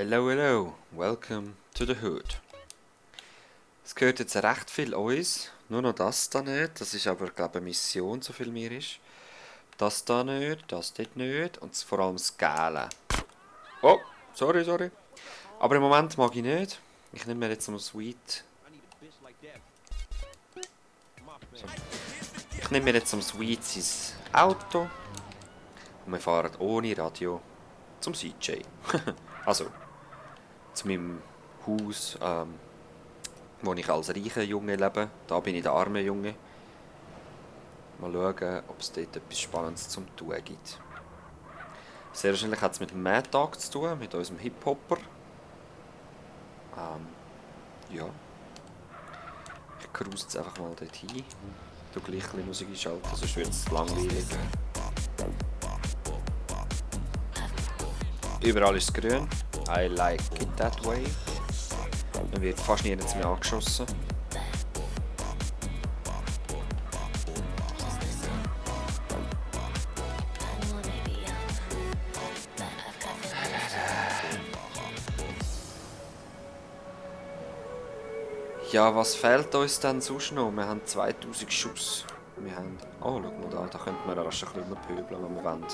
Hello, hello, welcome to the hood. Es gehört jetzt recht viel uns, nur noch das da nicht, das ist aber glaube ich eine Mission, so viel mir ist. Das da nicht, das dort nicht und vor allem das Gälen. Oh, sorry. Aber im Moment mag ich nicht. Ich nehme mir jetzt mal Sweet. So. Ich nehme mir jetzt am Sweet sein Auto und wir fahren ohne Radio zum CJ. Also, zu meinem Haus, wo ich als reicher Junge lebe. Da bin ich der arme Junge. Mal schauen, ob es dort etwas Spannendes zum Tun gibt. Sehr wahrscheinlich hat es mit dem Mad Dog zu tun, mit unserem Hip-Hopper. Ja. Ich cruise jetzt einfach mal dort hin. Du gleich ein bisschen Musik einschalten, sonst wird es langweilig. Überall ist es grün. I like it that way. Man wird fast nirgends mehr angeschossen. Ja, was fehlt uns denn sonst noch? Wir haben 2000 Schuss. Wir haben... Oh, schau mal da könnten wir rasch ein bisschen pöbeln, wenn wir wollen.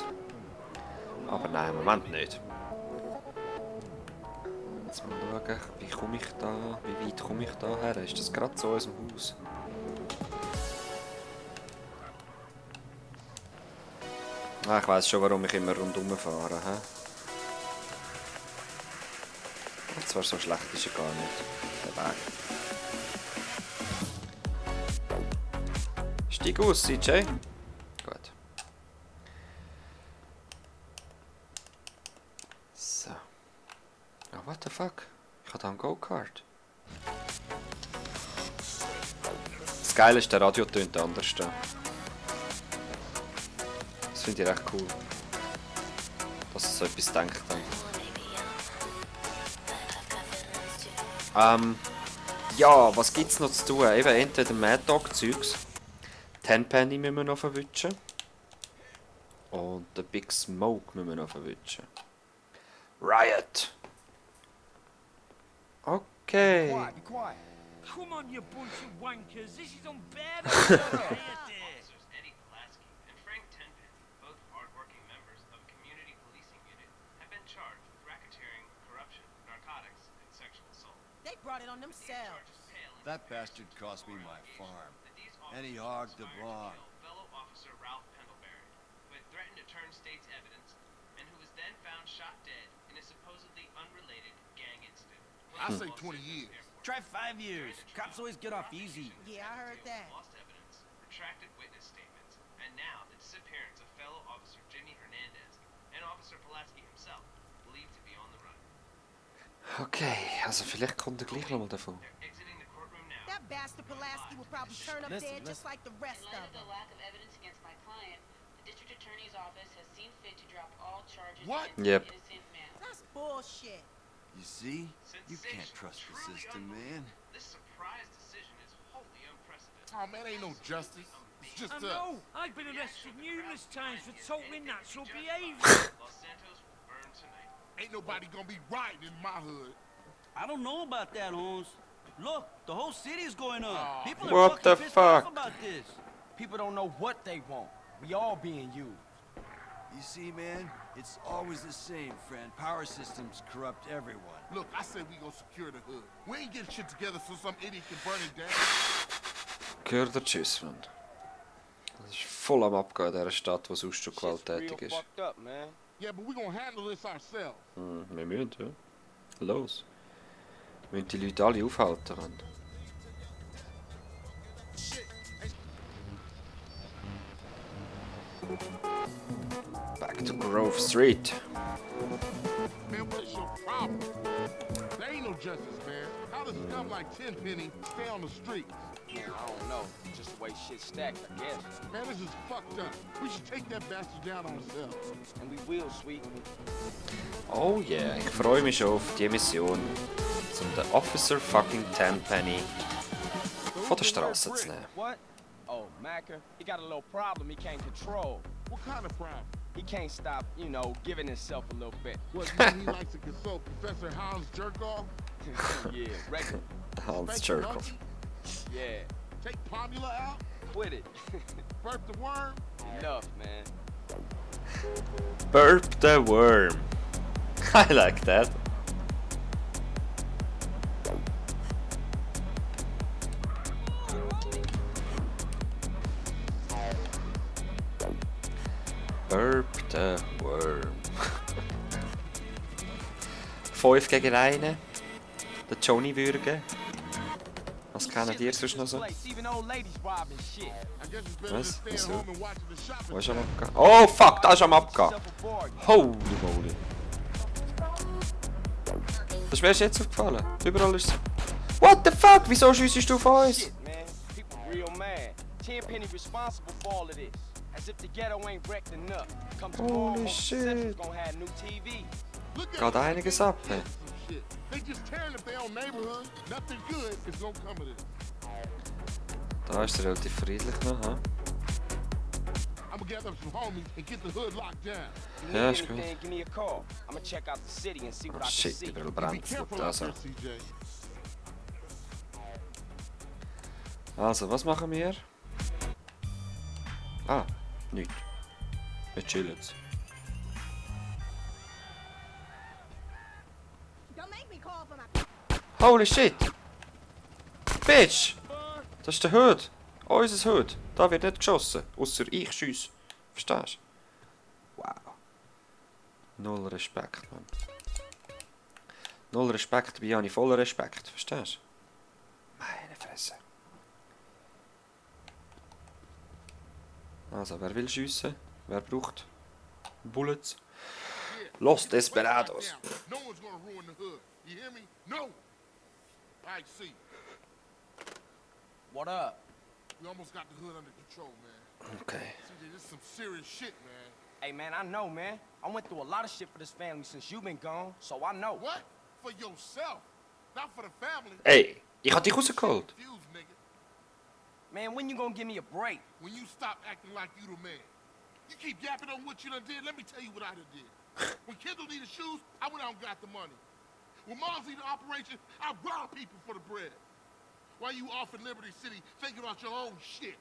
Aber nein, im Moment nicht. Jetzt mal schauen, wie komme ich da, wie weit komme ich da her? Ist das gerade zu unserem Haus? Ah, ich weiss schon, warum ich immer rundherum fahre. He? Zwar so schlecht ist er gar nicht, der Weg. Steig aus, CJ. Gut. So. Oh, what the fuck? Ich habe da einen Go-Kart. Das Geile ist, der Radio tönt anders da. Das finde ich recht cool. Dass es so etwas denkt dann. Ja, was gibt's noch zu tun? Eben entweder Mad Dog Zeugs. Tenpenny müssen wir noch verwischen. Und den Big Smoke müssen wir noch verwischen. Riot! Okay. Be quiet. Come on, you bunch of wankers. This is unbearable. Officers Eddie Pulaski and Frank Tenpenny, both hard-working members of a community policing unit, have been charged with racketeering, corruption, narcotics, and sexual assault. They brought it on themselves. That bastard cost me my farm. And he hogged the blonde. blonde. Fellow officer Ralph Pendlebury, who had threatened to turn state's evidence, and who was then found shot dead in a supposedly unrelated gang incident. I say 20 years. Try 5 years. Cops always get off easy. Yeah, I heard that. Lost evidence, retracted witness statements, and now the disappearance of fellow officer Jimmy Hernandez and Officer Pulaski himself, believed to be on the run. Okay, also vielleicht kommt er gleich nochmal davon. They're exiting the courtroom now. That bastard Pulaski will probably turn up dead just like the rest In light of of the them. lack of evidence against my client, the district attorney's office has seen fit to drop all charges What? against Yep. an innocent man. That's bullshit. You see? You can't trust the Truly system, man. This surprise decision is wholly unprecedented. Oh, man, ain't no justice. It's just I us. know. I've been arrested numerous times for totally natural behavior. Los Santos will burn tonight. Ain't nobody gonna be riding in my hood. I don't know about that, Holmes. Look, the whole city's going up. People are What the fucking pissed off fuck? about this. People don't know what they want. We all being used. You see, man? It's always the same, friend. Power systems corrupt everyone. Look, I said we gonna secure the hood. We ain't getting shit together so some idiot can burn it down. Gehört der Tschüss, Mann. Das ist voll am Abgehen in dieser Stadt, die sonst schon Shit's real gewalttätig ist. fucked up, man. Yeah, but we gonna handle this ourselves. Wir müssen, ja. Los. Wir müssen die Leute alle aufhalten, Mann. Back to Grove Street. Man, what's your problem? There ain't no justice, man. How does scum like Tenpenny stay on the streets? I don't know. Just the way shit's stacked, I guess. Man, this is fucked up. We should take that bastard down ourselves. And we will, sweet. Oh yeah, ich freue mich schon auf die Mission, um den Officer fucking Tenpenny von der Straße zu nehmen. What? Oh, Macker, he got a little problem he can't control. What kind of problem? He can't stop, you know, giving himself a little bit. What, you mean he likes to consult Professor Hans Jerkoff? Yeah, regular. Hans Spank the Jerkoff. monkey? Yeah, Take Pomula out? quit it. Burp the worm? Enough, man. Burp the worm. I like that. Burp the worm. 5 gegen 1. Der Johnny würgen. Was kennen die sonst noch so? Even old ladies robbing shit. I guess it's better Was? than staying Wieso? home and watching the shopping. Wo ist er am Abgehen? Oh fuck, da ist er am Abgehen. Holy moly. Das ist mir erst jetzt aufgefallen. Überall ist es. What the fuck? Wieso schiessest du auf uns? Shit, man. People real mad. Tenpenny responsible for all of this. As if the ghetto ain't wrecked enough. Come tomorrow, Holy Most shit. Central's gonna have new TV. Look at Geht them. einiges ab. Hey. Some shit. They just tearing up their own neighborhood. Nothing good is gonna come of it. Da ist er relativ friedlich noch. He? I'm gonna gather up some homies and get the hood locked down. If you Ja, need ist gut. anything, give me a call. I'ma check out the city and see what Oh I can shit, see. überall Be brennt es. careful out Also. there, CJ. Also, was machen wir? Ah, nichts. Wir chillen jetzt. Don't make me call for my Holy shit! Bitch! Das ist der Hood. Unser Hood. Da wird nicht geschossen. Ausser ich schiesse. Verstehst du? Wow. Null Respekt, Mann. Null Respekt, dabei habe ich voller Respekt. Verstehst du? Meine Fresse. Also, wer will schiessen? Wer braucht Bullets? Los Desperados. No one's gonna ruin the hood. You hear me? No. I see. What up? We almost got the hood under control, man. Okay. CJ, this is some serious shit, man. Hey, man, I know, man. I went through a lot of shit for this family since you've been gone, so I know. What? For yourself, not for the family. Ey, ich hab dich rausgeholt. Confused, nigga. Man, when you gonna give me a break? When you stop acting like you the man. You keep yapping on what you done did, let me tell you what I done did. When Kendall needed shoes, I went out and got the money. When Mom's needed operation, I robbed people for the bread. While you off in Liberty City thinking about your own shit.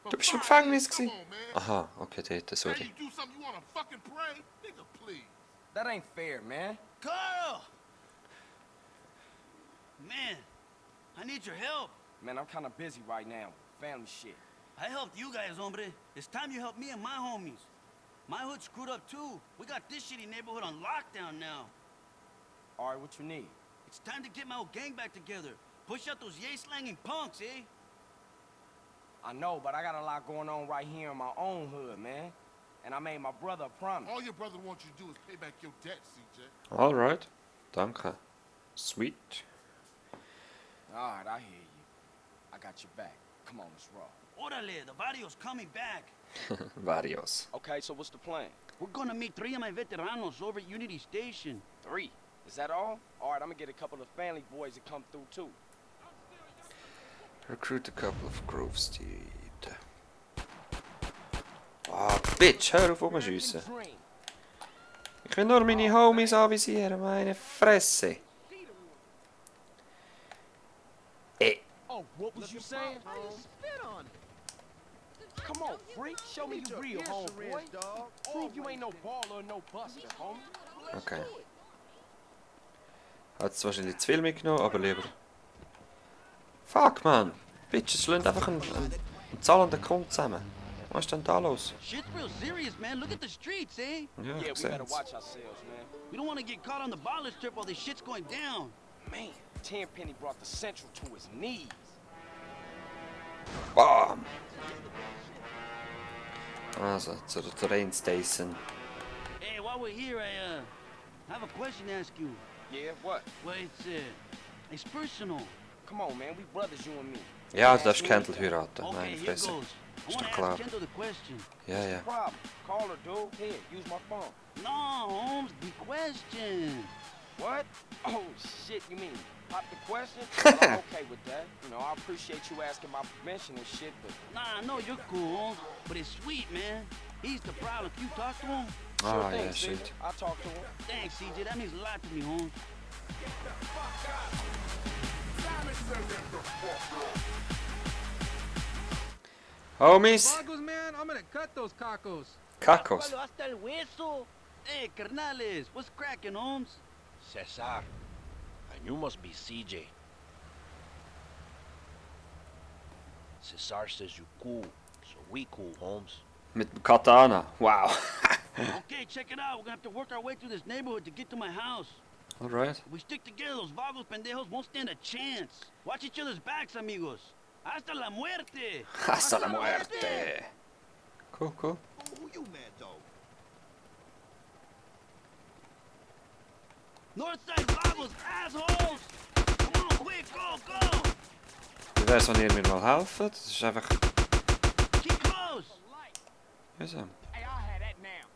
For Du bist im 5 Gefängnis years, come gewesen. on, man. Aha, okay, dort, Now sorry. you do something you wanna fucking pray? Nigga, please. That ain't fair, man. Carl! Man, I need your help. Man, I'm kind of busy right now. Family shit. I helped you guys, hombre. It's time you help me and my homies. My hood's screwed up too. We got this shitty neighborhood on lockdown now. All right, what you need? It's time to get my old gang back together. Push out those yay-slanging punks, eh? I know, but I got a lot going on right here in my own hood, man. And I made my brother a promise. All your brother wants you to do is pay back your debt, CJ. Alright. Danke. Sweet. All right, I hear you. I got your back. Come on, let's roll. Orale, the barrio's coming back. Varios. Okay, so what's the plan? We're gonna meet 3 of my veteranos over at Unity Station. 3. Is that all? All right, I'm gonna get a couple of family boys to come through too. Recruit a couple of Grove Street. Ah, Bitch, hör auf rumschiessen. Dream. Ich will nur meine Homies anvisieren, meine Fresse. Ey, Oh, what was you saying? spit on it. Come on, freak. Show me you real, homeboy. Prove you ain't no baller or no buster, homie. okay. Hat es wahrscheinlich zu viel mitgenommen, aber lieber. Fuck, man. Bitches lassen einfach einen zahlenden Kunden zusammen. Was ist denn da los? Shit's real serious, man. Look at the streets, eh? Ja, Yeah, ich we sehe better es. watch ourselves, man. We don't want to get caught on the baller strip while this shit's going down. Man, Tenpenny brought the Central to his knees. Bam! Also, zur Train Station. Hey, while we're here, I have a question to ask you. Yeah, what? Well, it's personal. Come on, man. We brothers, you and me. Ja, du darfst Kendall heiraten. Okay, Meine here Fresse. goes. I Ist want doch to klar. ask Kendall the question. Ja, ja. Problem. Call her, dude. Here, use my phone. No, Holmes, the question. What? Oh, shit, you mean Pop the question? Well, I'm okay with that. You know, I appreciate you asking my permission and shit, but Nah, no, you're cool, Holmes. But it's sweet, man. He's the problem. If you talk to him, sure Ah, thing, yeah, Caesar. shit. I'll talk to him. thanks, CJ. That means a lot to me, Holmes. Homies. Vagos, man, I'm gonna cut those cacos. Cacos. Palo hasta el hueso. Hey, carnales, what's cracking, Holmes? Cesar, and you must be CJ. Cesar says you cool, so we cool, Holmes. Mit dem Katana. Wow. Okay, check it out. We're gonna have to work our way through this neighborhood to get to my house. Alright. If we stick together, those vagos pendejos won't stand a chance. Watch each other's backs, amigos. Hasta la muerte. Hasta la muerte. Cool, cool. Who you mad though? Northside vagos, assholes! Come on, quick, go, go! Ich weiß, wann ihr mir mal helfen. Das ist einfach... Keep close! Ja, so. Hey, I'll have that now.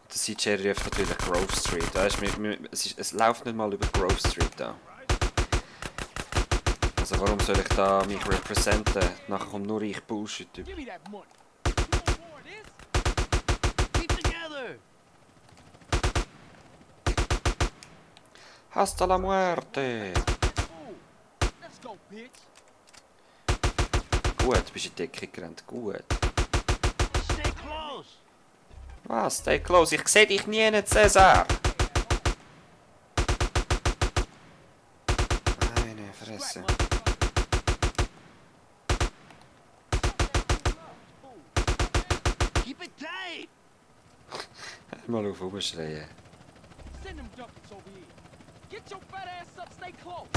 Der CJ ruft natürlich Grove Street. Weißt, es läuft nicht mal über Grove Street da. Also warum soll ich da mich representen? Nachher kommt nur ich Bullshit über. Give me that money. You want more of this? Keep together! Hasta la muerte! Let's go, bitch. Gut, bist in die Decke gerannt. Gut. Stay close! Was? Stay close. Ich seh dich nie, nicht Cäsar! Meine Fresse. Keep it tight! Mal auf rumschreien. Send them duckets over here. Get your fat ass up, stay close.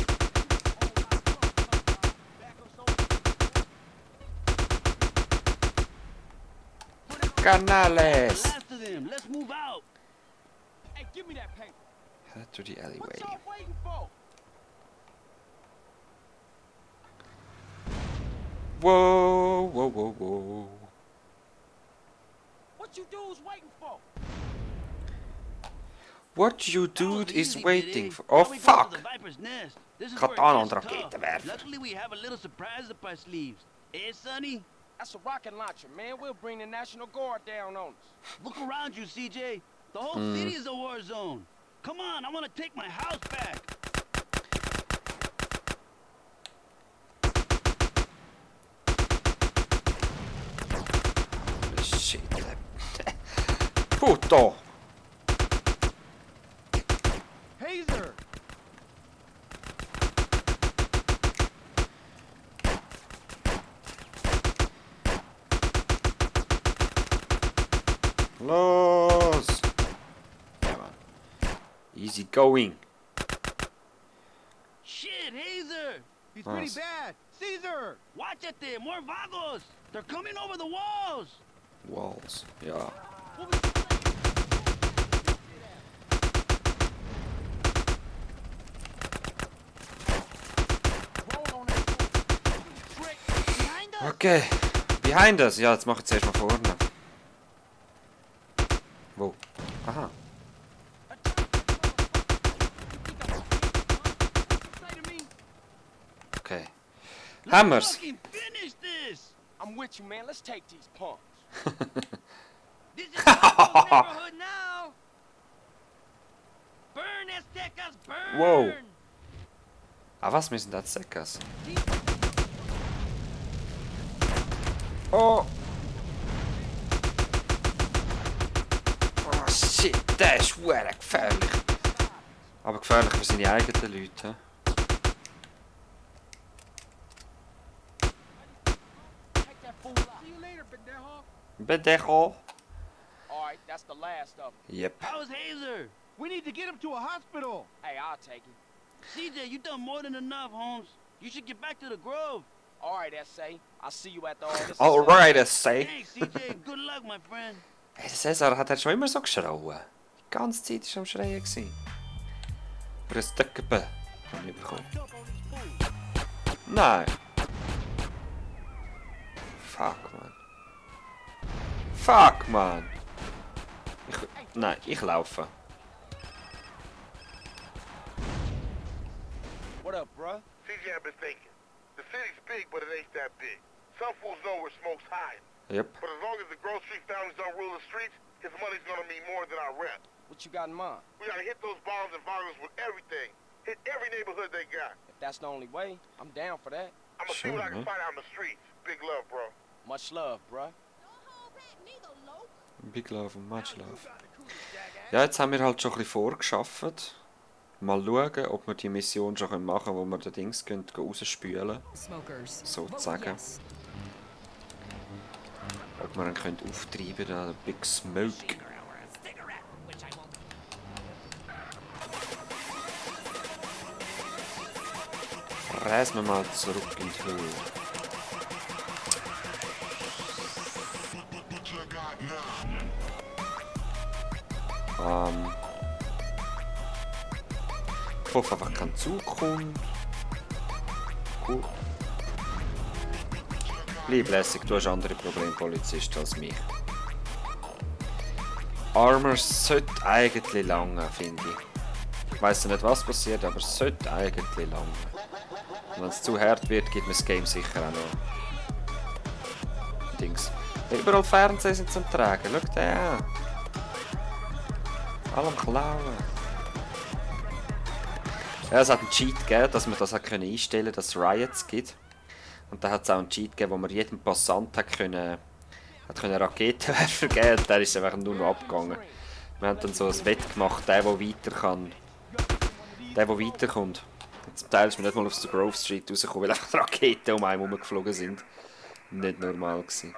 Canales! Last of them, let's move out! Hey, give me that paper. Head to the alleyway. What y'all waiting for? Whoa, whoa, whoa, whoa. What you dudes waiting for? What you That was dude is easy, waiting Biddy. for... Now Oh, we go to fuck! the Viper's Nest. This is Gaat where it aan gets om de tough. raketen werpen. Luckily, we have a little surprise up our sleeves. Eh, Sonny? That's a rocket launcher, man. We'll bring the National Guard down on us. Look around you, CJ. The whole city is a war zone. Come on, I want to take my house back. Shit. Puto! Hazer! Los! Yeah, man. Easy going. Shit, Hazer! He's pretty Nice. bad! Caesar! Watch it there, more vagos! They're coming over the walls! Walls. Ja. Okay. Behind us. Ja, jetzt mach ich zuerst mal vorne. Wo? Aha. Okay. Let's Hammers. fucking finish this! I'm with you, man. Let's take these punks. This is Vago's neighborhood now! Burn, Aztecas, burn! Wow. Ah, was müssen das Säckers? Oh! Oh shit, der ist verdammt gefährlich. Aber gefährlich für seine eigenen Leute. Hä? See you later, pendejo! Bedejo. All right, that's the last of them. Yep. How's Hazer? We need to get him to a hospital! Hey, I'll take him. CJ, you done more than enough, Holmes. You should get back to the Grove. All right, S.A. I'll see you at the office. Alright, I say. Thanks, CJ. Good luck, my friend. Hey, der Cäsar hat schon immer so geschrauen. Die ganze Zeit war er am Schreien. Für ein Stöckebe habe ich bekommen. Nein. Fuck, man. Fuck, man. Nein, ich laufe. I've been thinking. The city's big, but it ain't that big. Some fools know where smoke's hiding. Yep. But as long as the Grove Street families don't rule the streets, his money's gonna mean more than our rep. What you got in mind? We gotta hit those bombs and volumes with everything. Hit every neighborhood they got. If that's the only way, I'm down for that. I'ma see what I can find out in the streets. Big love, bro. Much love, bruh. Big love und much love. Ja, jetzt haben wir halt schon ein bisschen vorgeschafft. Mal schauen, ob wir die Mission schon machen können, wo wir den Dings rausspülen können. Sozusagen. Ob wir ihn auftreiben können, den Big Smoke. Reisen wir mal zurück in die Höhle. Ich hoffe einfach, kein Zug kommt. Cool. Bleib lässig, du hast andere Problempolizisten als mich. Armor sollte eigentlich lange, finde ich. Ich weiss nicht, was passiert, aber es sollte eigentlich lange. Wenn es zu hart wird, gibt mir das Game sicher auch noch Dings. Überall Fernsehen sind zum Tragen. Schau den an. Allem klauen. Ja, es hat einen Cheat gegeben, dass man das einstellen konnte, dass es Riots gibt. Und da hat es auch einen Cheat gegeben, wo man jedem Passant hat Raketenwerfer geben und der ist einfach nur noch abgegangen. Wir haben dann so ein Wett gemacht, der weiter kann. Der weiterkommt. Und zum Teil ist man nicht mal auf der Grove Street rausgekommen, weil einfach Raketen um einen herumgeflogen sind. Nicht normal gewesen.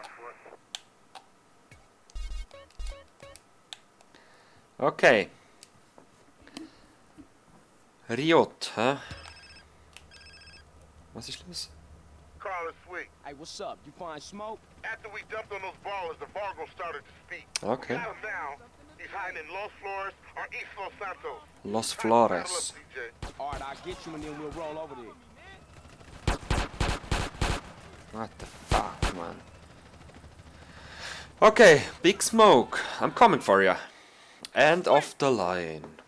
Okay. Riot, hä? Was ist los? Carl is sweet. Hey, what's up? You find smoke? After we dumped on those ballers, the Fargo started to speak. Okay. We got him now. He's hiding in Los Flores or East Los Santos. Los Flores. Alright, I'll get you and then we'll roll over there. What the fuck, man? Okay, Big Smoke. I'm coming for you. End of the line.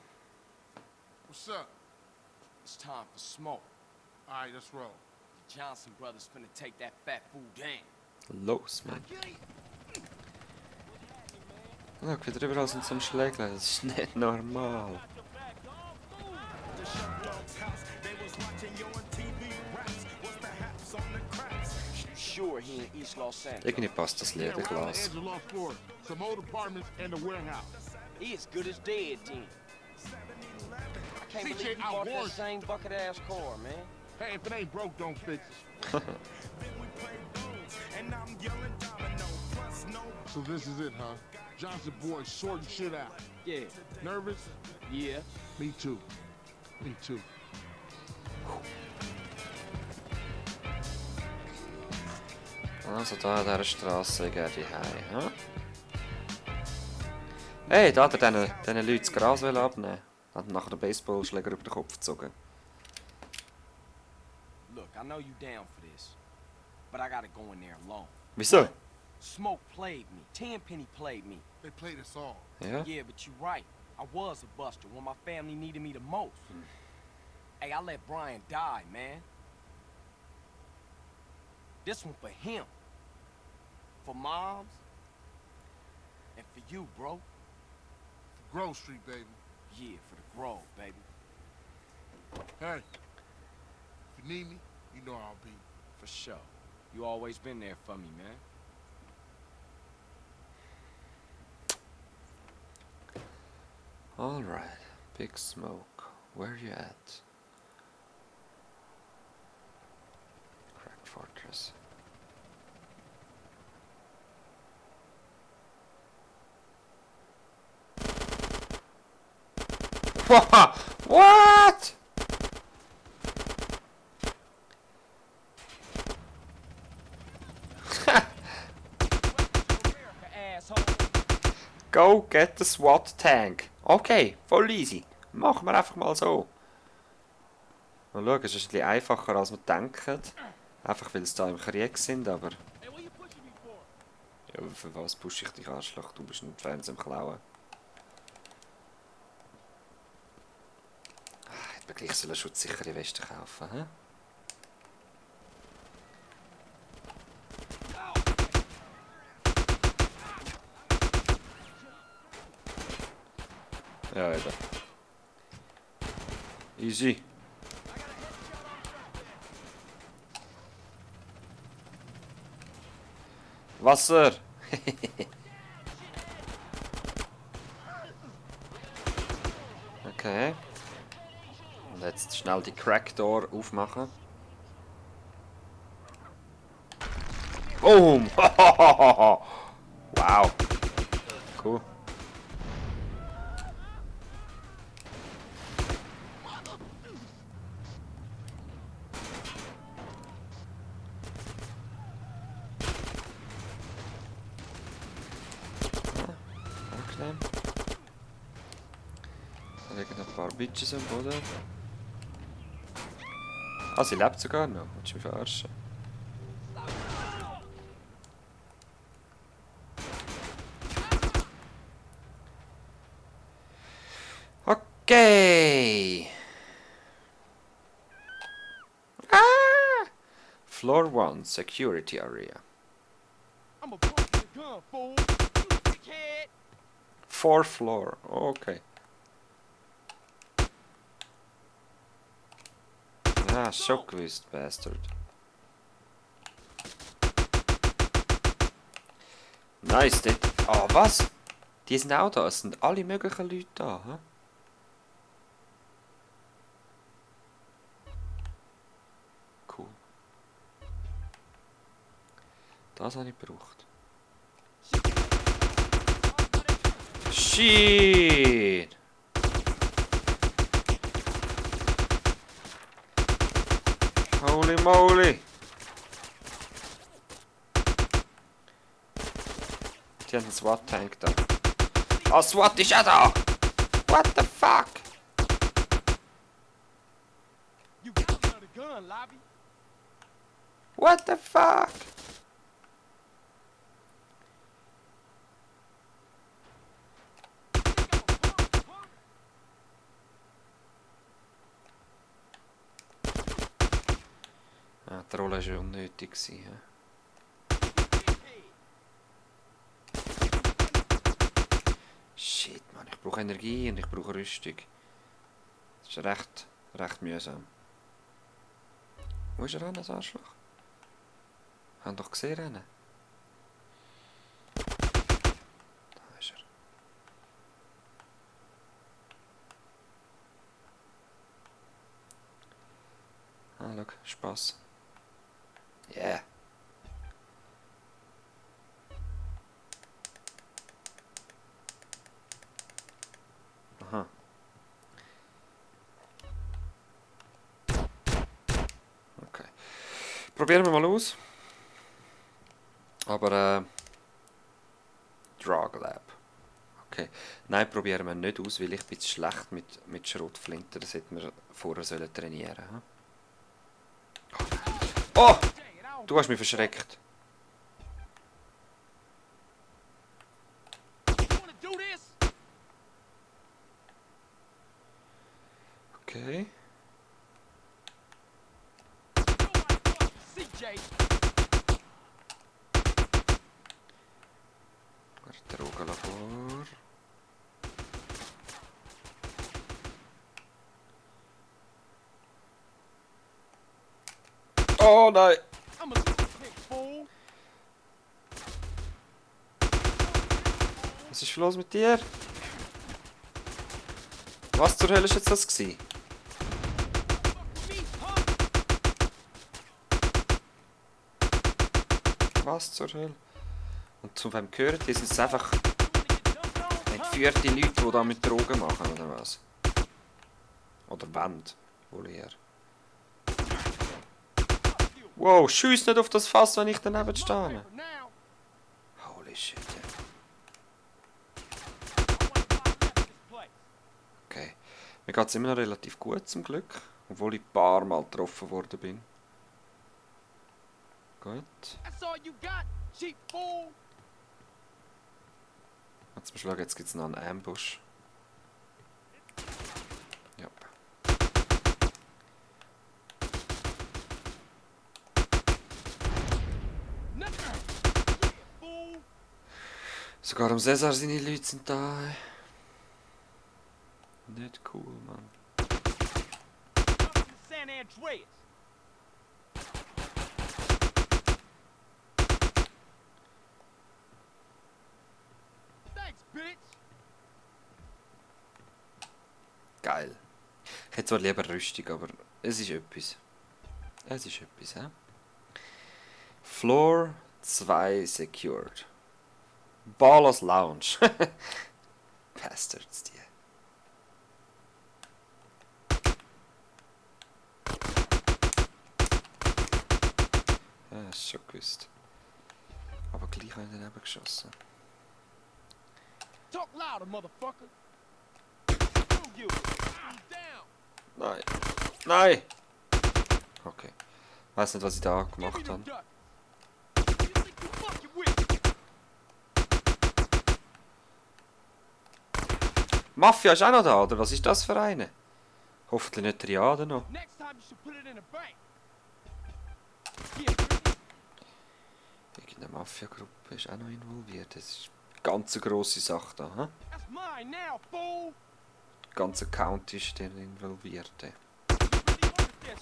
What's up? It's time for smoke. All right, let's roll. The Johnson brothers finna take that fat fool down. Los, man. Look, wieder überall sind zum Schlägeln. Das ist nicht normal. Sure he in East Los Santos. Irgendwie passt das Lied, ich las. Some old apartments and a warehouse. He as good as dead, then. I can't believe you bought that same bucket-ass car, man. Hey, if it ain't broke, don't fix it. So this is it, huh? Johnson boy sorting shit out. Yeah. Nervous? Yeah. Me too. Me too. Also da an dieser Straße geht die heim, hm? Hey, da hat er diesen Leuten das Gras abnehmen. Hat nachher den Baseballschläger über den Kopf gezogen. Look, I know you down for this, but I gotta go in there alone. Wieso? Smoke played me. Tenpenny played me. They played us all. Ja? Yeah, but you're right. I was a buster when my family needed me the most. Hey, I let Brian die, man. This one for him. For moms. And for you, bro. Grove Street, baby. Yeah, for the Grove, baby. Hey, if you need me, you know I'll be. For sure. You always been there for me, man. Alright, Big Smoke. Where you at? Cracked Fortress. What? Go get the SWAT tank. Okay, voll easy. Machen wir einfach mal so. Mal schauen, es ist ein bisschen einfacher als wir denken. Einfach weil es da im Krieg sind, aber... Ja, für was pushe ich dich, Arschloch? Du bist nicht Fernseher am Klauen. Hätte man gleich eine schutzsichere Weste kaufen, hä? Ja, eben. Easy. Wasser! Okay. Und jetzt schnell die Crackdoor aufmachen. Boom! Wow. Cool. Angenehm. Da liegen noch ein paar Bitches am Boden. Ah, sie lebt sogar noch. Willst du mich verarschen? Okay. Ah! Floor 1, security area. I'm a pump the gun, fool. You dickhead. 4th floor. Okay. Ah, schon gewusst, Bastard. Nice, dort. Ah, was? Die sind auch da. Es sind alle möglichen Leute da. He? Cool. Das habe ich gebraucht. Shit! Holy moly! Die haben einen SWAT-Tank da. Ah, SWAT ist auch da! What the fuck? You got another gun, Lobby. What the fuck? Ah, die Rolle war unnötig. He? Shit, Mann, ich brauche Energie und ich brauche Rüstung. Das ist recht mühsam. Wo ist er hin, das Arschloch? Haben doch gesehen, rennen. Da ist er. Ah, schau, Spaß. Yeah. Aha. Okay. Probieren wir mal aus. Aber Drug Lab. Okay. Nein, probieren wir nicht aus, weil ich bin zu schlecht mit Schrotflinten. Das hätten wir vorher sollen trainieren. Hm? Oh! Du hast mich verschreckt. Okay. Drogenlabor. Oh nein! Was ist los mit dir? Was zur Hölle ist jetzt das gewesen? Was zur Hölle? Und zu wem gehört die? Sind es einfach entführte Leute, die da mit Drogen machen, oder was? Oder Band, wohl eher. Wow, schieß nicht auf das Fass, wenn ich daneben stehe. Holy shit. Okay. Mir geht es immer noch relativ gut zum Glück, obwohl ich ein paar Mal getroffen worden bin. Gut. Jetzt mal schauen, jetzt gibt es noch einen Ambush. Ja. Sogar am Cäsar seine Leute sind da. Nicht cool, Mann. San Andreas. Thanks, bitch. Geil. Ich hätte zwar lieber Rüstung, aber es ist etwas. Es ist etwas, hä? Floor 2 secured. Ballas Lounge. Bastards, die. Ja, ist schon gewusst. Aber gleich habe ich daneben geschossen. Talk louder, motherfucker. Screw you. Down. Nein. Nein! Okay. Weiß nicht, was ich da gemacht habe. Mafia ist auch noch da, oder? Was ist das für eine? Hoffentlich nicht Triade noch. Next time you should put it in a bank. Irgendeine Mafia-Gruppe ist auch noch involviert. Das ist eine ganz grosse Sache da. He? That's mine now, fool. Der ganze County ist da involviert. This,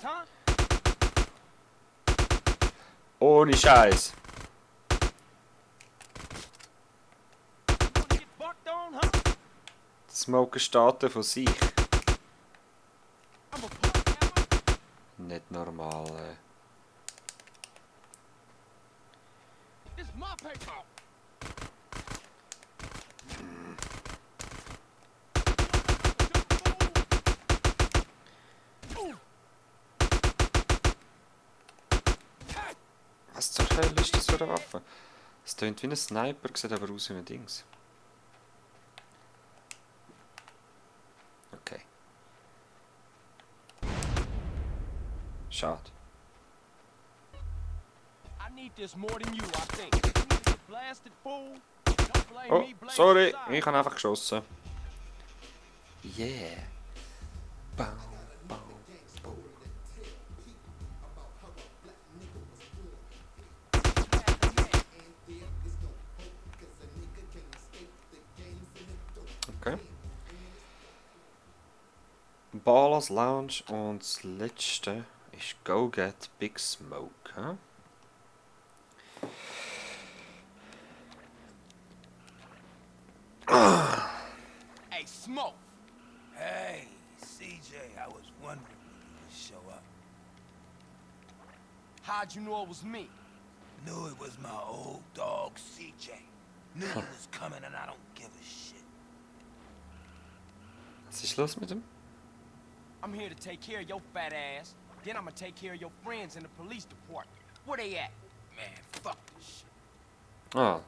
huh? Ohne Scheiß. Get bucked on, huh? Smoke Staaten von sich. I'm a punk, Nicht normal. This is my paper. Was zur Hölle ist das für eine Waffe? Es tönt wie ein Sniper, sieht aber aus wie ein Dings. Okay. Schade. I need this more than you, I think. You need to get blasted, fool. Don't blame Oh, me, blame sorry, society. ich habe einfach geschossen. Yeah. Bau, bau, bau. Okay. Ballas Lounge und das letzte ist Go Get Big Smoke. Huh? Hey, Smoke. Hey, CJ, I was wondering when you would show up. How'd you know it was me? Knew it was my old dog, CJ. Knew you was coming and I don't give a shit. Was ist los mit dem? I'm here to take care of your fat ass. Then I'm gonna take care of your friends in the police department. Where they at? Man, fuck this shit. Ah.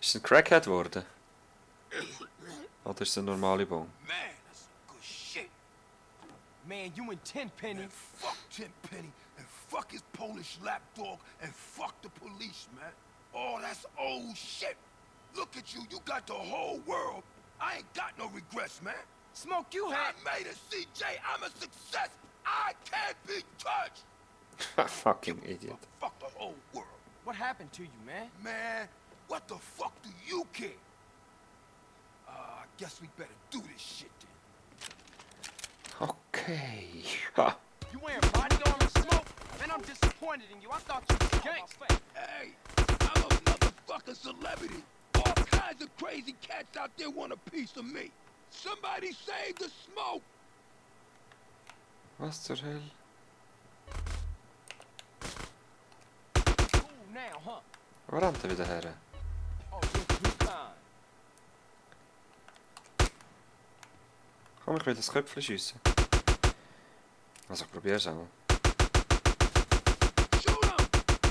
Ist es ein Crackhead geworden? Oder ist es eine normale Bon? Man, that's some good shit. Man, you and Tenpenny. Man, fuck Tenpenny and fuck his Polish lapdog and fuck the police, man. Oh, that's old shit. Look at you, you got the whole world. I ain't got no regrets, man. Smoke, you had. I made it, CJ. I'm a success. I can't be touched. Fucking idiot. Fuck the whole world. What happened to you, man? Man, what the fuck do you care? I guess we better do this shit then. Okay. Ha. You wearing body armor, Smoke? Man, I'm disappointed in you. I thought you was gangsta. Hey, I'm a motherfucking celebrity. All kinds of crazy cats out there want a piece of me. Somebody save the Smoke. Was zur Hölle? Cool now, huh? Wo rennt er wieder her? Oh, you're too kind. Komm, ich will das Köpfchen schiessen. Also ich probier's einmal. Shoot him!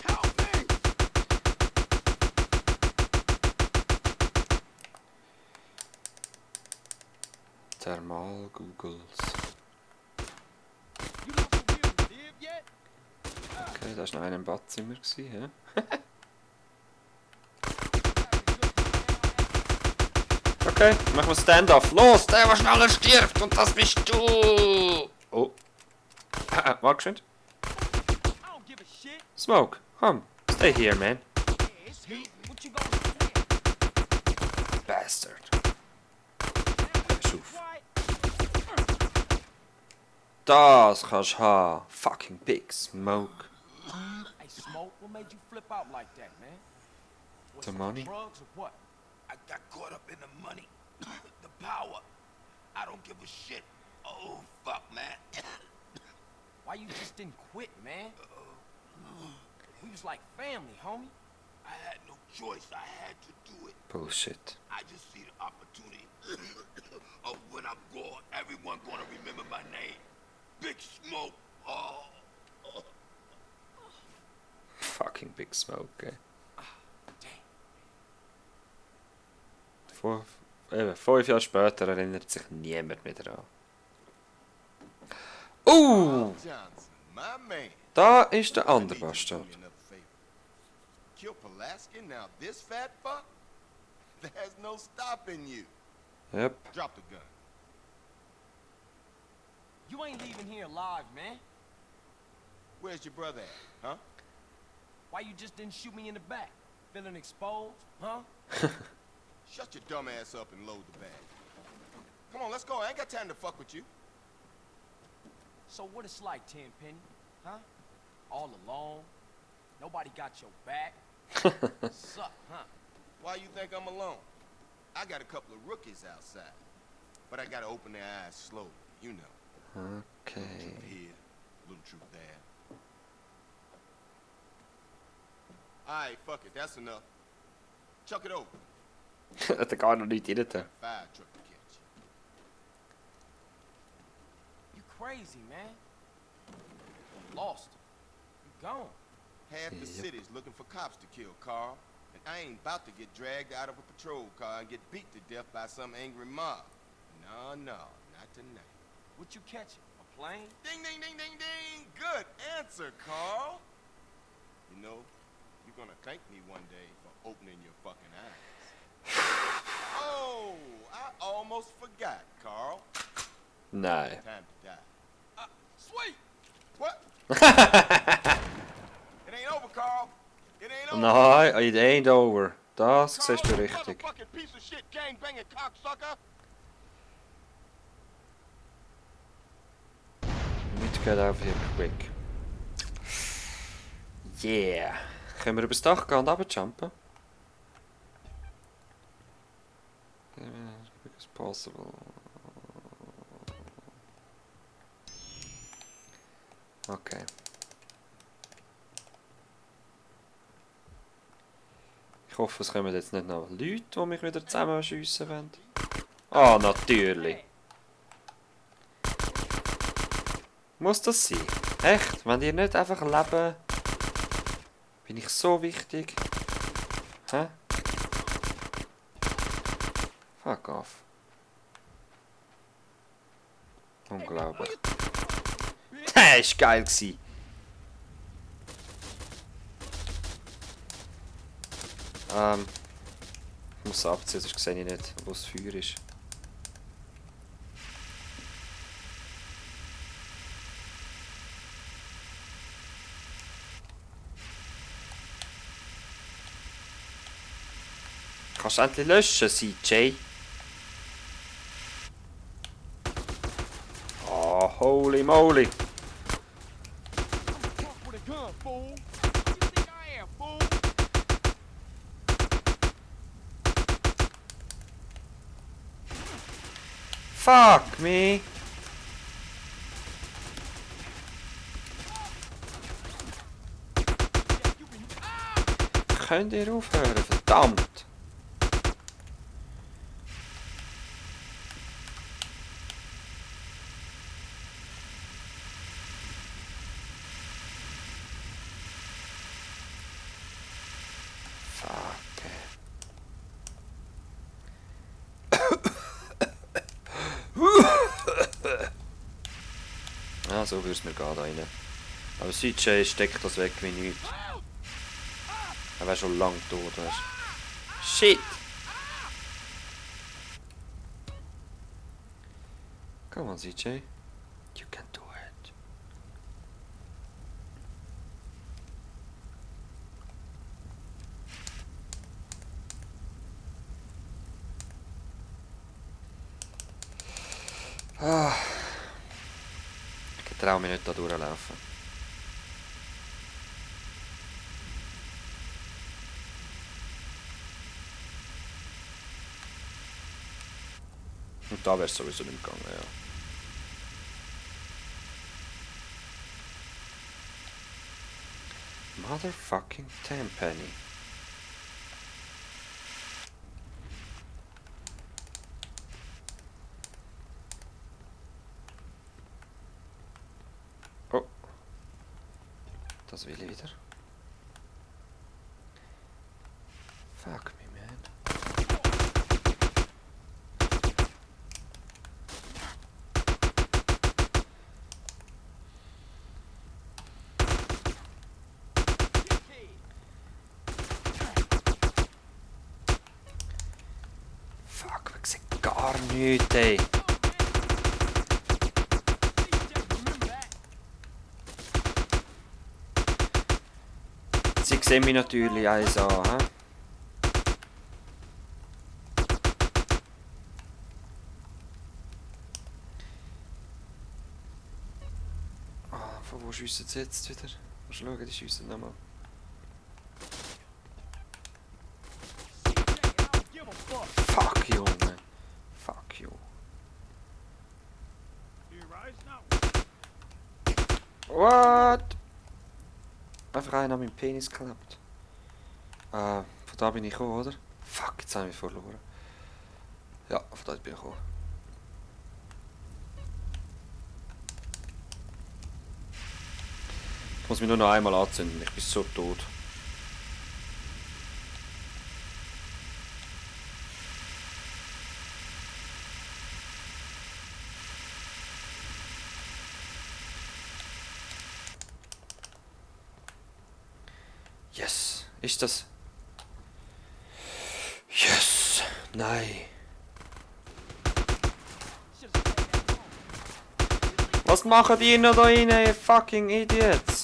Help me! Thermal Googles. You know for real to live yet? Okay, da war noch einer im Badzimmer, hä? Okay, machen wir Stand-off. Los, der, was schneller stirbt, und das bist du! Oh. Warte schön. I don't give a shit. Smoke, komm, stay here, man. Yeah, it's heat. What you gonna do? Bastard. Pass auf. Das kannst du haben. Fucking Big Smoke. Hey, Smoke, what made you flip out like that, man? Was The it money? drugs or what? I got caught up in the money, the power. I don't give a shit. Oh, fuck, man. Why you just didn't quit, man? We was like family, homie. I had no choice. I had to do it. Bullshit. I just see the opportunity of when I'm gone. Everyone gonna remember my name. Big Smoke. Oh. Fucking Big Smoke, ey. Damn. 5 Jahre später erinnert sich niemand mehr daran. Johnson, my man. Da ist der andere Bastard. Kill Pulaski, now this fat fuck? There's no stopping you. Yep. Drop the gun. You ain't leaving here alive, man. Where's your brother at, huh? Why you just didn't shoot me in the back? Feeling exposed, huh? Shut your dumb ass up and load the bag. Come on, let's go. I ain't got time to fuck with you. So what it's like, Tenpenny, huh? All alone? Nobody got your back? Suck, huh? Why you think I'm alone? I got a couple of rookies outside. But I gotta open their eyes slowly, you know. Okay. Little truth here, little truth there. Alright, fuck it, that's enough. Chuck it over. Hat er gar noch nicht rein. Fire truck to catch you. You crazy, man. Lost. You gone. Half the city's looking for cops to kill, Carl. And I ain't about to get dragged out of a patrol car and get beat to death by some angry mob. No, not tonight. What you catching? A plane? Ding, ding, ding, ding, ding! Good answer, Carl! You know, you're gonna thank me one day for opening your fucking eyes. Oh, I almost forgot, Carl. Nein. Time to die. Sweet! What? It ain't over, Carl. It ain't over. Nein, it ain't over. Das siehst du Carl, you richtig. motherfucking piece of shit, gangbanging cocksucker. We need to get out of here quick. Yeah. Können wir übers Dach gehen und runterjumpen? As quick as possible. Okay. Ich hoffe, es kommen jetzt nicht noch Leute, die mich wieder zusammenschiessen wollen. Ah, natürlich. Muss das sein? Echt? Wenn ihr nicht einfach leben, bin ich so wichtig? Hä? Fuck off. Unglaublich. Das war geil. Ich muss abziehen, sonst sehe ich nicht, wo das Feuer ist. Kannst du endlich löschen, CJ? Oh, holy moly. With a gun, fool. Who you think I am, fool? Fuck me. Könnt ihr aufhören? Verdammt! Ja, so würde es mir gehen da rein. Aber CJ steckt das weg wie nichts. Er wäre schon lang tot, weißt du. Shit! Come on, CJ. You can do it. Ah. Ich traue mich nicht da durchlaufen. Und da wäre es sowieso nicht gegangen, ja. Motherfucking Tenpenny. Oh. Das will ich wieder. Fuck me, man. Fuck, ich sehe gar nichts, ey. Sie sehen mich natürlich eins an, hä? Ah, von wo schiessen sie jetzt wieder? Mal schauen, die schiessen nochmal. Fuck, Junge. Fuck you. What? Einfach einer an meinen Penis geklappt. Von da bin ich gekommen, oder? Fuck, jetzt habe ich mich verloren. Ja, von da bin ich gekommen. Ich muss mich nur noch einmal anzünden, ich bin so tot. Yes. Ist das? Yes. Nein. Was machen die noch da rein, ihr fucking Idiots?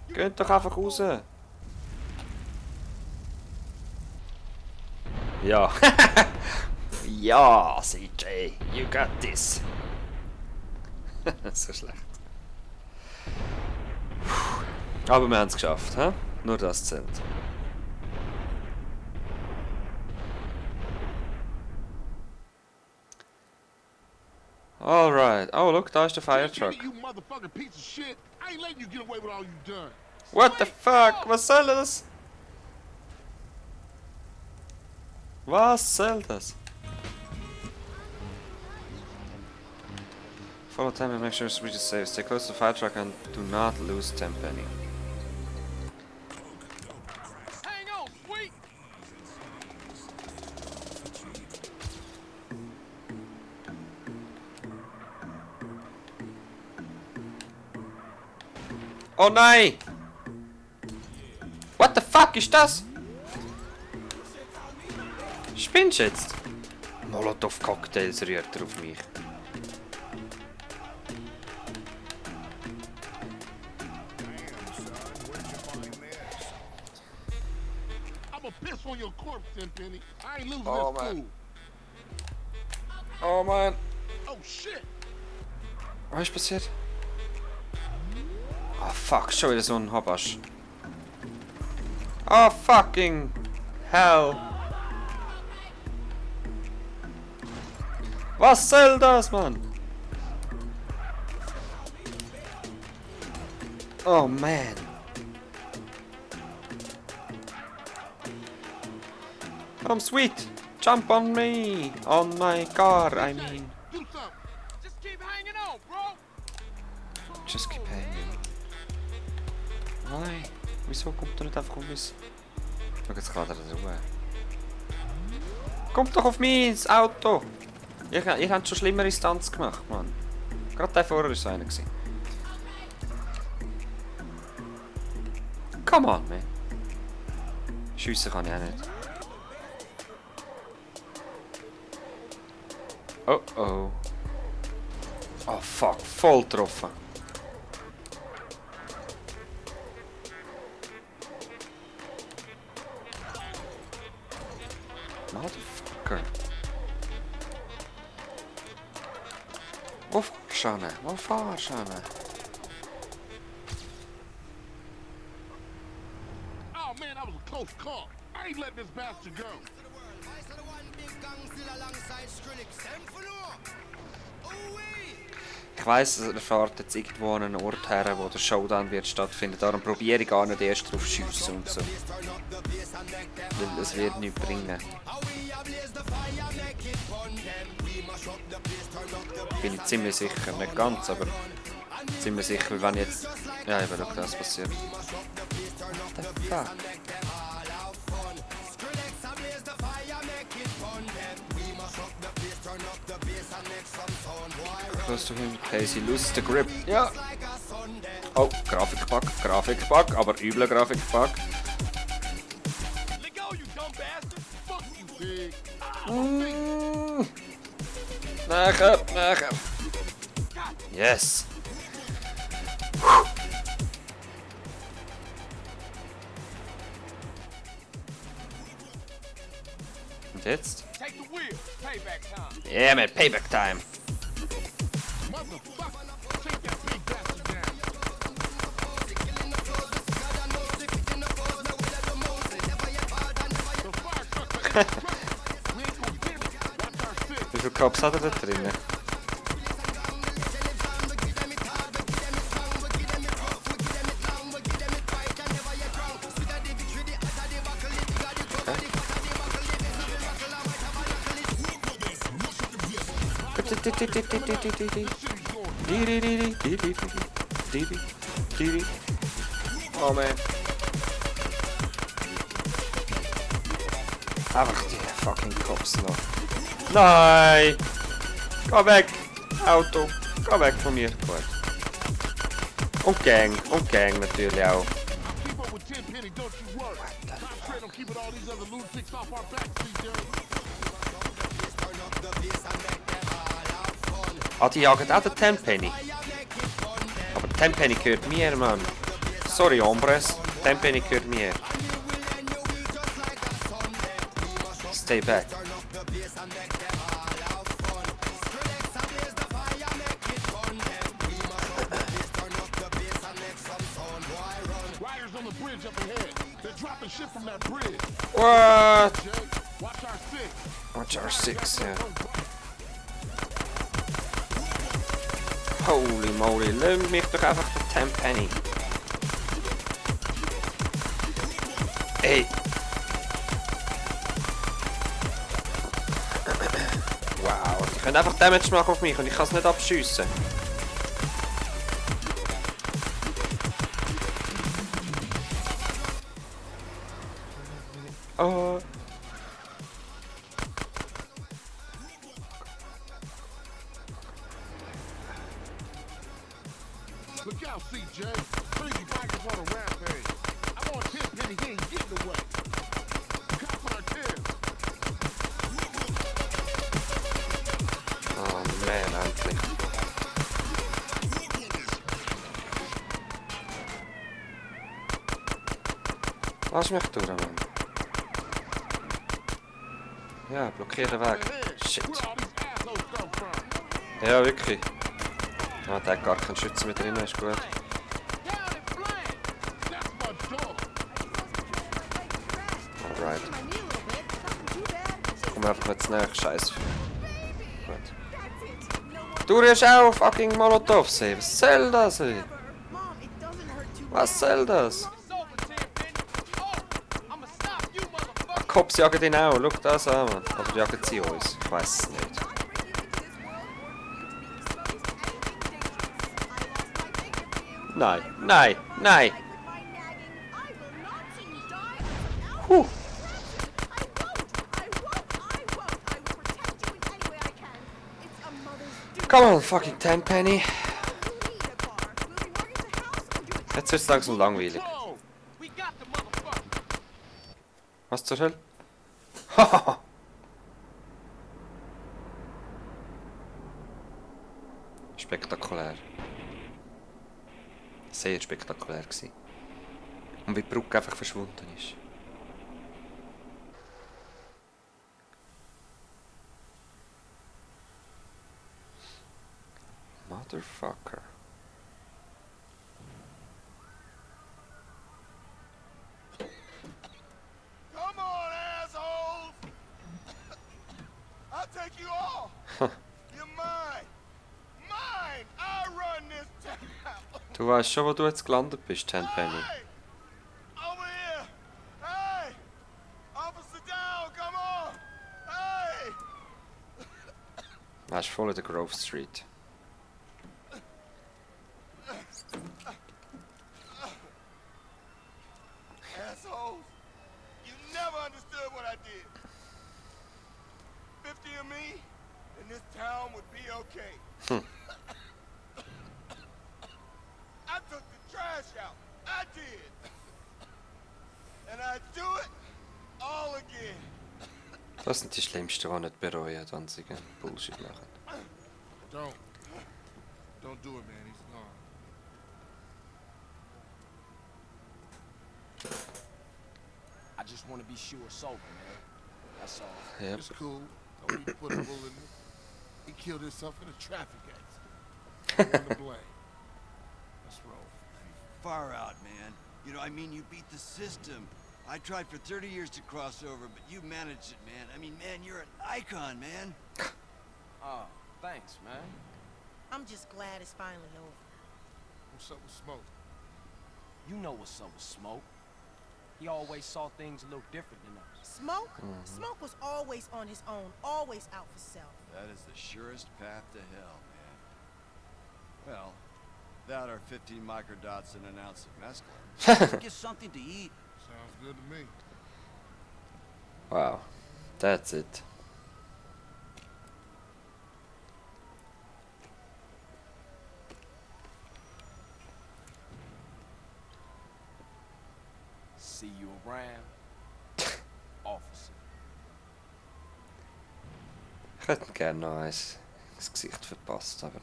Geht doch einfach raus. Ja. Ja, CJ. You got this. So schlecht. Aber wir haben es geschafft, hä? Nur das zählt. Alright. Oh, look, da ist der Firetruck. What the fuck? Was soll das? Was soll das? Follow time and make sure it's reaches safe. Stay close to the fire truck and do not lose Tenpenny. Hang on, sweet. Oh nein! What the fuck ist das? Spinnst du jetzt? Molotov-Cocktails rührt er auf mich. On your corpse, Tenpenny. I ain't losing Oh, this man. fool. Oh man. Oh shit. Was ist passiert? Oh fuck, schon wieder so ein Habasch. Oh fucking hell. Was soll das, Mann? Oh man. Come sweet, jump on me, on my car, I mean. Do something. Just keep hanging on, bro. Just keep hanging. Nein, wieso kommt er nicht einfach auf uns? Schau, jetzt kann er das Ruhe. Kommt doch auf mich ins Auto! Ihr habt schon schlimmere Stunts gemacht, Mann. Gerade der vorher war so einer. Come on, man. Schiessen kann ich auch nicht. Oh oh. Oh fuck, voll getroffen. Motherfucker. du hin? Wo fahrst du hin? Oh man, that was a close call. I ain't letting this bastard go. Ich weiss, er fährt jetzt irgendwo an einen Ort her, wo der Showdown wird stattfinden. Darum probiere ich gar nicht erst drauf schiessen und so. Weil es wird nichts bringen. Bin ich ziemlich sicher. Nicht ganz, aber ziemlich sicher, weil wenn jetzt... Ja, eben, schau, das passiert. What the fuck? Close to him, Casey loses the grip. Ja! Oh, Grafikbug, aber übler Grafikbug. Nachher. Yes! Und jetzt? Yeah, man, Payback Time! Wie viele Cops hat er da drinnen? Oh man. Einfach die fucking Cops noch. Nein! Geh weg! Auto! Geh weg von mir! Gut. Und Gang natürlich auch. Ah, die jagen auch den Tenpenny. Aber Tenpenny gehört mir, Mann. Sorry, Hombres. Tenpenny gehört mir. Stay back. What? Watch our six, yeah. Holy moly, lass mich doch einfach den Tenpenny. Ey. Wow, die können einfach Damage machen auf mich und ich kann es nicht abschiessen. Oh. Look out, CJ. Crazy bikers on a rampage. I'm on 10 penny, he ain't getting away. Cops on our tail. Oh man, endlich. Lass mich durch, Mann. Ja, blockieren weg. Shit. Ja, wirklich. Ah, der hat gar keinen Schützen mehr drin, ist gut. Alright. Komm einfach jetzt näher, scheiße. Gut. Du hast auch fucking Molotov sehen. Was soll das? Ey? Was soll das? Cops jagen ihn auch, schau das an, Mann. Oder jagen sie uns? Ich weiss es nicht. Nein, nein, nein! Huh. Come on, fucking Tenpenny! Jetzt wird es langsam langweilig. Was zur Hölle? Hahaha! Spektakulär. Sehr spektakulär gewesen. Und wie die Brücke einfach verschwunden ist. Motherfucker. Come on, assholes! I'll take you all. You're mine. Mine. I run this town. Du weißt schon, wo du jetzt gelandet bist, Tenpenny. Hey! Over here. Hey! Officer down, come on. Hey! Er ist voll in der Grove Street. Assholes. You never understood what I did. 50 of me, and this town would be okay. I took the trash out. I did. And I do it all again. Das sind die Schlimmsten, die nicht bereuen, wenn sie Bullshit machen. Don't do it, man. He's gone. I just want to be sure sober, man. That's all. Yep. It's cool. Don't need to put a bullet in him. He killed himself in a traffic accident. No one to blame. Let's roll. Far out, man. You know, I mean, you beat the system. I tried for 30 years to cross over, but you managed it, man. I mean, man, you're an icon, man. Oh, thanks, man. I'm just glad it's finally over. What's up with Smoke? You know what's up with Smoke. He always saw things a little different than us. Smoke? Smoke was always on his own, always out for self. That is the surest path to hell, man. Well, that or 15 microdots and an ounce of mescaline. Get something to eat. Sounds good to me. Wow. That's it. See you around, officer. Ich hätte ihm gerne noch eins ins Gesicht verpasst, aber...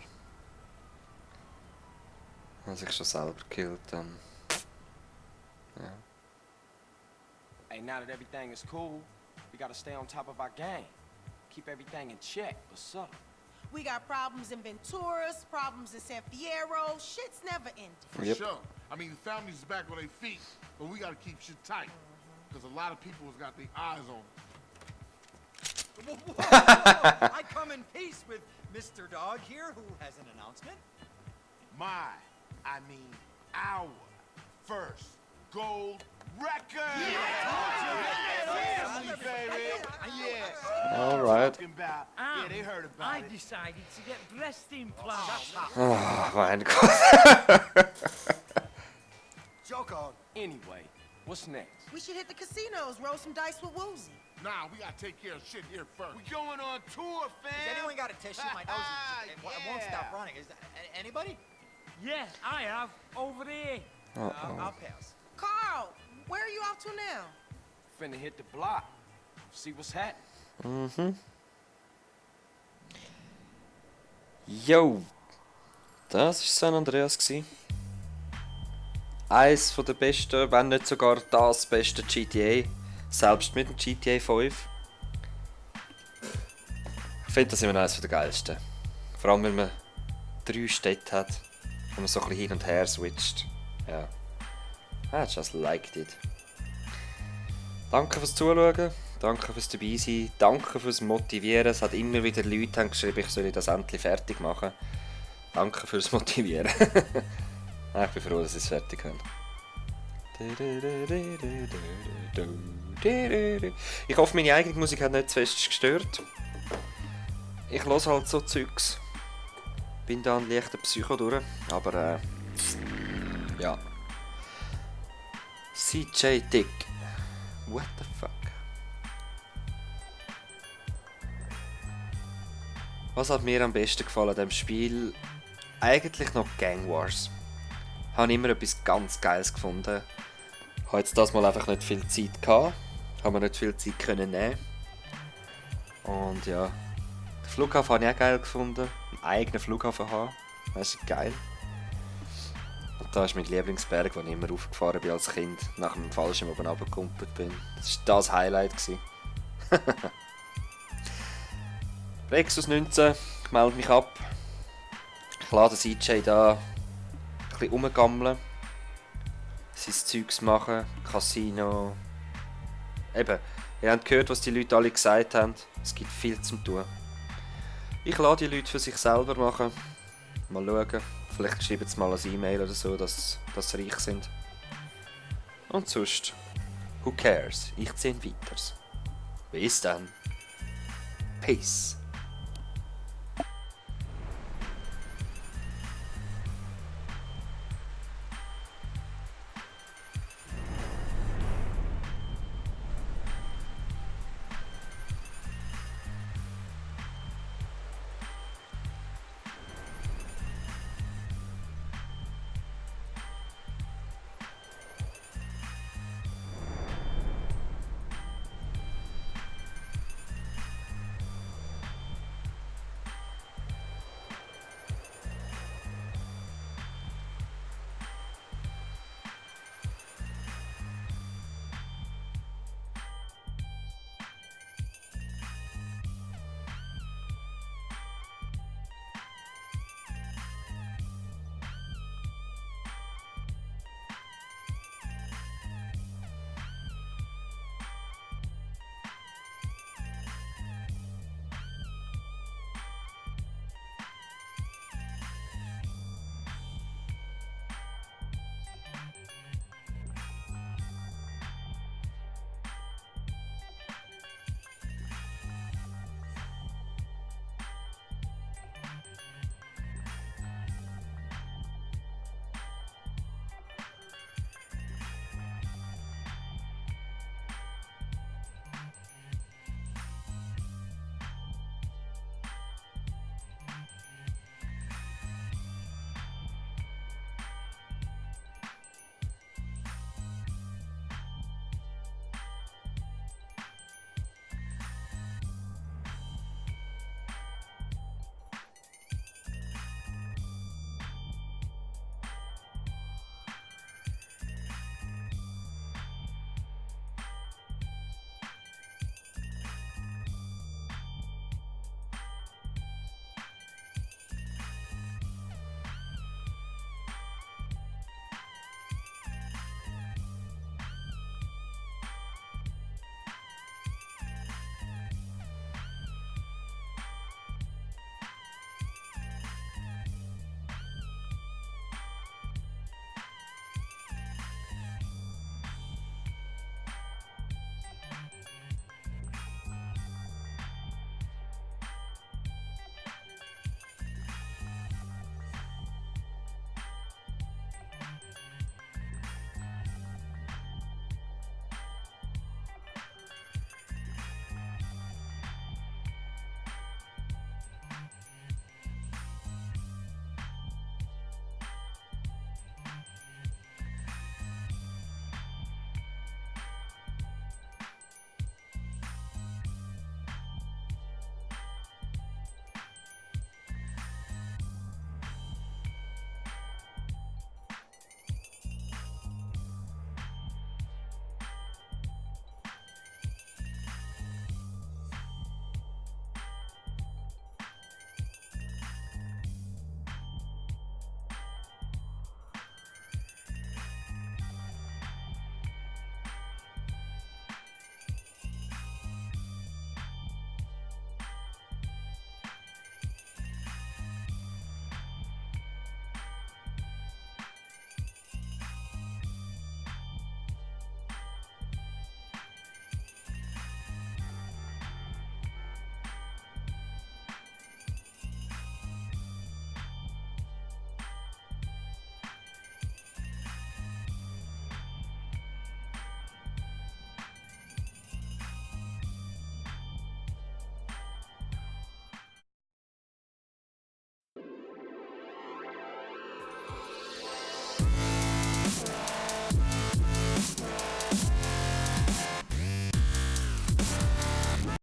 Wenn er sich schon selber killt, dann... Ja. Hey, now that everything is cool, we gotta stay on top of our game. Keep everything in check. What's up? We got problems in Venturas, problems in San Fierro. Shit's never ending. For Yep. sure. I mean, the family's back on their feet, but we gotta keep shit tight. Because a lot of people has got their eyes on it. I come in peace with Mr. Dog here, who has an announcement. Our first gold record! Family, baby! Yes! Alright. Yeah, they heard about I it. decided to get breast implants. Oh, mein Gott. Joke on. Anyway, what's next? We should hit the casinos, roll some dice with Woozy. Nah, we gotta take care of shit here first. We going on tour, fam. Has anyone got a tissue? My nose is, it won't stop running. Is that, anybody? Yeah, I have. Over there. I'll pass. Carl, where are you off to now? Finna hit the block. See what's happening. Mhm. Yo. Das war San Andreas. Eins der besten, wenn nicht sogar das beste GTA. Selbst mit dem GTA 5. Ich finde das immer noch eines der geilsten. Vor allem, wenn man 3 Städte hat, wo man so ein bisschen hin und her switcht. Ja. I just liked it. Danke fürs Zuschauen, danke fürs dabei sein, danke fürs Motivieren. Es hat immer wieder Leute haben geschrieben, ich soll das endlich fertig machen. Danke fürs Motivieren. Ich bin froh, dass ich es fertig habe. Ich hoffe, meine eigene Musik hat nicht zu fest gestört. Ich höre halt so Zeugs. Bin da ein leichter Psycho durch, aber ja. CJ Dick. What the fuck? Was hat mir am besten gefallen an diesem Spiel? Eigentlich noch Gang Wars. Ich habe immer etwas ganz Geiles gefunden. Ich habe jetzt das mal einfach nicht viel Zeit gehabt. Habe mir nicht viel Zeit können nehmen. Und ja. Den Flughafen habe ich auch geil gefunden. Einen eigenen Flughafen haben. Das ist geil. Und da ist mein Lieblingsberg, wo ich immer aufgefahren bin als Kind, nach dem Fallschirm oben runtergekumpelt bin. Das war das Highlight. Rexus 19, ich melde mich ab. Ich lasse den CJ da ein bisschen rumgammeln. Sein Zeugs machen, Casino. Eben, ihr habt gehört, was die Leute alle gesagt haben. Es gibt viel zum tun. Ich lasse die Leute für sich selber machen. Mal schauen. Vielleicht schreiben sie mal ein E-Mail oder so, dass sie reich sind. Und sonst, who cares? Ich ziehe weiter. Bis dann. Peace.